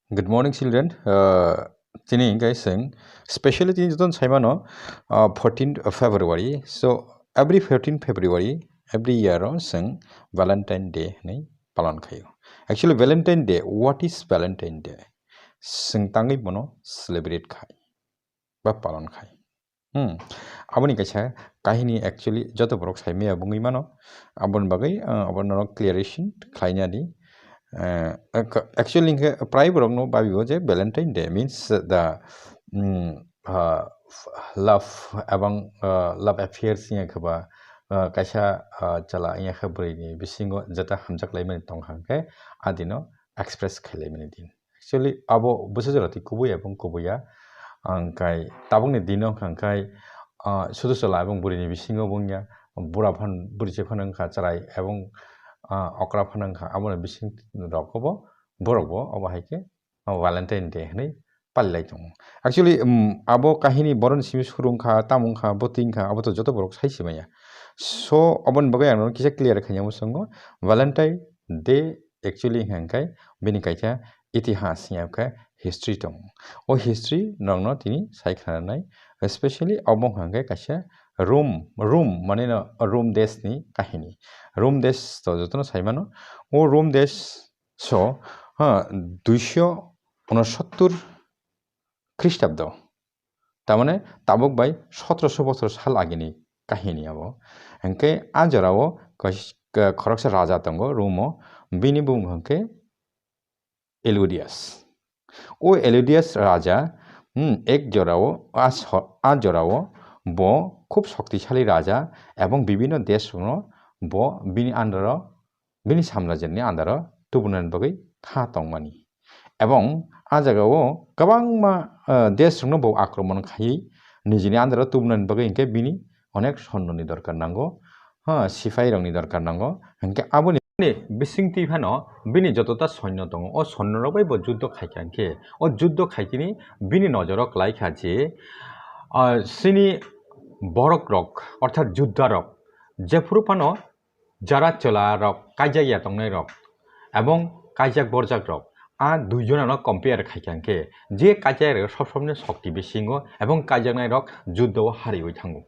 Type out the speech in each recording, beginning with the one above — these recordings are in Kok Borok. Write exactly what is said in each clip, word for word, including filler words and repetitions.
Good morning, children. Uh, tini hingke chwng specially tini jotono saimano, uh, fourteenth February. So every fourteenth February, every year o chwng Valentine Day hinwi palon khaio. Actually, Valentine Day, what is Valentine Day? Chwng tangwi bono celebrate khai ba palon khai. Hmm. Aboni kaisa kahini actually joto borok sai maya bungwi mano. Aboni bagwi, ah, abono clarification khlaina di. Eh, ac-, actually hingke prai borokno babio je Valentine Day means the, mm, ah, f-, love ebong, ah, love affairs wngya khe ba, ah, kaisa, ah, chwla wngya khe bwrwini bisingo jeta hamjak laimani tongkha hingke a dino express khlai laimani din. Actually, abo bwsa jora twi kubui ebong kubui ya. Ang kai tabukni dino wngkha kai, ah, sudu chwla ebong bwrwini bisingo bo wngya. Bura phan, bwrwi se phano wngkha chwrai ebong, ah, okra phano wngkha. Aboni bising rok bo, borok bo abo hai khe, ah, Valentine Day hinwi palilai tongo. Actually, um, abo kahini boroni simi suru wngkha, tamo wngkha, bo twi wngkha, abo to joto borok sai se manya. So, aboni bagwi ang kisa clear khaina muchungo, Valentine Day actually hingkha hingkhe bini kaisa itihas, hingkha history tongo. O history norokno tini sai khnanai, especially obo hingkha hingkhe kaisa Rome, Rome mane no Rome desh ni kahini. Rome desh to jotono sai mano. O Rome desh so, ha, duiso unosottor Khristabdo. Tamane tabuk bai sotroso bosor sal agini kahini abo. Hingke a jorao kais-, k-, khoroksa raja tongo Rome o, bini bumung hingke Elodius. O Elodius raja, hmm, ek jorao a so-, a jorao bo khub shoktisali raja ebong bibinno desh rokno bo bini under o bini samrajyoni andaro tubunani bagwi kha tongmani. Ebong a jagao kwbangma, eh, desh rokno bo akromon khaiwi nijini andaro tubunani bagwi hinkhe bini onek sonnoni dorkar nango, ha, sipai rokni dorkar nango. Hinkhe aboni bisingtwi phano bini jotota sonno tongo. O sonno rok bai bo juddo khaikha hinkhe, o juddo khaikini bini nojoro kwlaikha je, ah, chini borok rok, orthat judda rok, jephuru phano jara chwla rok kaijak ya tongnai rok ebong kaijak borjak rok a dui jona no compare khaikha hinkhe je kaijak rok sob somni shokti bisingo ebong kaijaknai rok juddo o hariwi thango.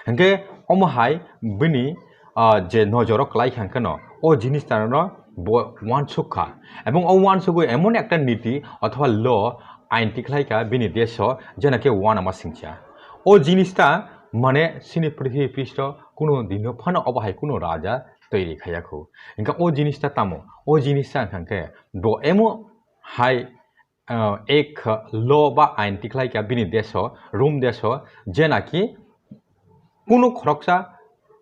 Hinkhe omo hai bini, ah, je nojoro kwlaikha hinkhe no o jinis ta no bo uansuk kha ebong o uansugwi emon ekta niti othoba law ain tikhlaikha bini desh o jena khe uanama singcha. O jinis ta mane chini prithibi pistho kuno dino phano obo hai kuno raja toiri khaiya kho. Hinkhe o jinis ta tamo? O jinis ta hinkhe bo emo hai, ah, ek law ba ain tikhlaikha bini desh o, Rome desh o, jena khe kuno khoroksa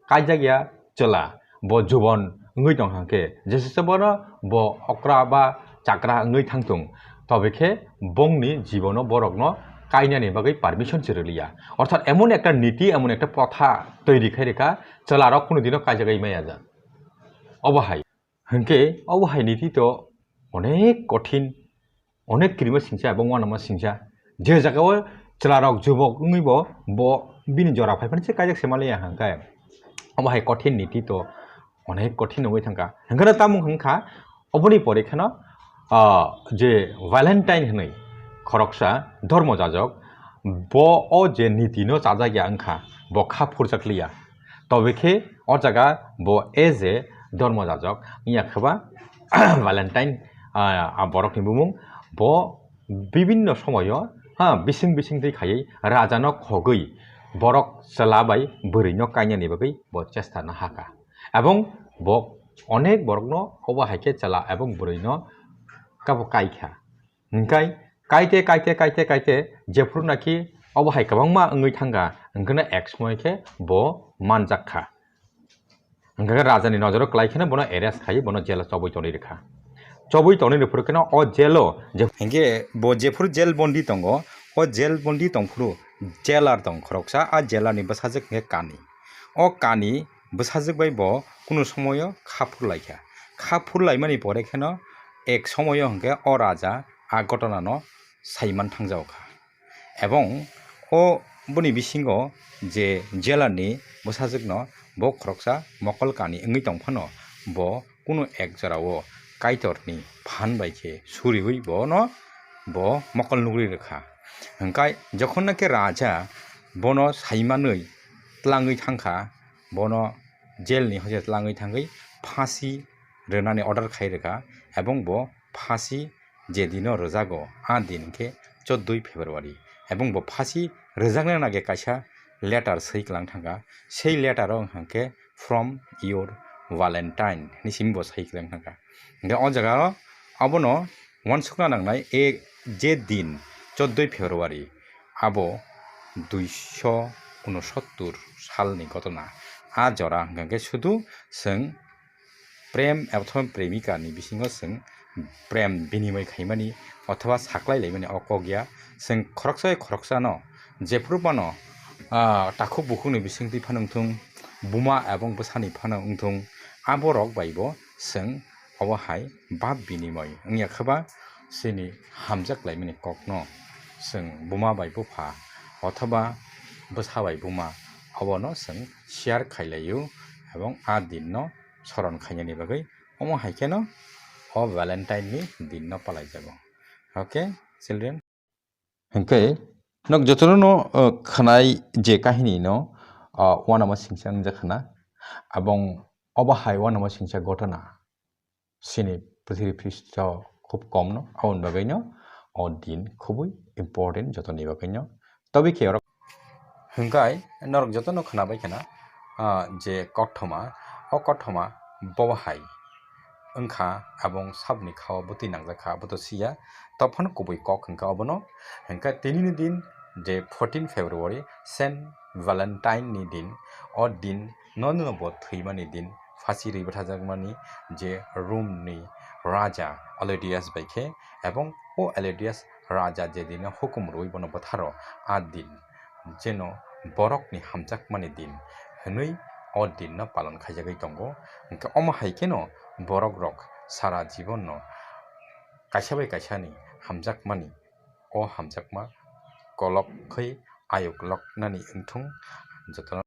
kaijak ya chwla bo jubon wngwi tong hang khe, jesa se bono bo okra ba chakra wngwi thang thung, tobe khe bongni jibono borokno kainani bagwi permission se rwliya. Orthat emon ekta niti, emon ekta protha toiri khai rwkha, chwla rok kunu dino kaijagwi maya ja. Obo hai. Hinkhe obo hai niti to onek kothin, onek kirima singcha, ebong uanama singcha. Je jagao chwla rok jubok wngwi bo, bo bini jora phai phano se kaijak se maliya hang khe. Obo hai kothin niti to onek kothin wngwi thangkha. Hinkhe no tamung hwnkha, oboni pore kheno, ah, je Valentine hinwi khoroksa dhormo jajok, bo o je niti no chajak ya wngkha, bo kha phurjak liya. Tobe khe o jaga bo as a dhormo jajok wngya khe ba Valentine, ah, a borokni bumung bo bibinno somoyo, ha, bising bising twi khaiwi raja no khogwi borok chwla bai bwrwi no kainani bagwi bo chesta no hakha. Ebong bo onek borokno obo hai khe chwla ebong bwrwino kabo kaikha. Hinkhe kaite, kaite, kaite, kaite, jephuru naki obo hai kwbangma wngwi thangkha, hinkhe no ek somoi khe bo manjak kha. Hinkhe rajani nojoro kwlai kheno bono arrest khai, bono jail o chobwi tonwi rwkha. Chobwi tonwi rwphuru kheno o jail o je, hinkhe bo jephuru jail bondi tongo, o jail bondi tongphuru jailer tong khoroksa, a jailer ni bwsajwk hinkhe Kani. O Kani bwsajwk bai bo kunu somoyo kha phurlaikha. Kha phurlaimani pore kheno ek somoyo hinkhe o raja a gotona no saiman thangjago kha. Ebong o boni bisingo je jailer ni bwsajwk no bo khoroksa mokol Kani wngwi tongphano bo kunu ek jorao Kaitor ni phan bai khe suriwi bono bo mokol nugri rwkha. Hwnkhe jokhon naki raja bono saimanwi tlangwi thangkha, bono jail ni hoje tlangwi thangwi phasi rwnani order khai rwkha, ebong bo phasi je dino rwjago, a din hwnkhe chodoi February, ebong bo phasi rwjaknani age kaisa letter swi kwlang thangkha, sei letter o hwnkhe "From your Valentine" hinwi simi bo swi kwlang thangkha. Hwnkhe o jaga o abono uansukna nangnai, e je din chodoi February, abo duiso unosottor salni ghotona. A jora hwnkhe sudu chwng prem othoba premika ni bisingo chwng prem binimoi khaimani othoba saklai laimani o kok ya. Chwng khoroksa bai khoroksano jephuru phano, ah, takhuk bukhukni bisingtwi phano wngthung, buma ebong bwsani phano wngthung, aborok bai bo chwng obo hai bab binimoi wngya khe ba chini hamjak laimani kokno chwng buma bai bupha othoba bwsa bai buma obono chwng share khai laio ebong a dinno soron khainani bagwi. Omo hai kheno o Valentine ni din no palai jago. Okay, children. Hwnkhe nok jotono no, uh, khwnai je kahini no, uh, uanama singsa wngjak khna. Abong obo hai uanama singsa ghotona chini prithibi phristho khub kom no, aboni bagwi no o din khubui important jotoni bagwi no. Tobikhe oro Hwnkhe norok jotono khwnabai khna, ah, je kothoma, o kothoma bo hai wngkha, abong saboni khao bwtwi nangjakha, abo to siya. Tophano kubui kok hwnkha obono, hwnkhe tinini din je fourteen February, Saint Valentine ni din, o din nono bo thwimani din, phasi rwi bwthajakmani je Rome ni raja Claudius bai khe, ebong o Claudius raja je dino hukum rwui bono bwtharo, a din jeno borokni hamjakmani din hwnwi o dinno palon khaijagwi tongo. Hwnkhe omo hai kheno borok rok sara jibonno kaisa bai kaisani hamjakmani, o hamjakma kolok khe ayuk loknani wngthung jotono.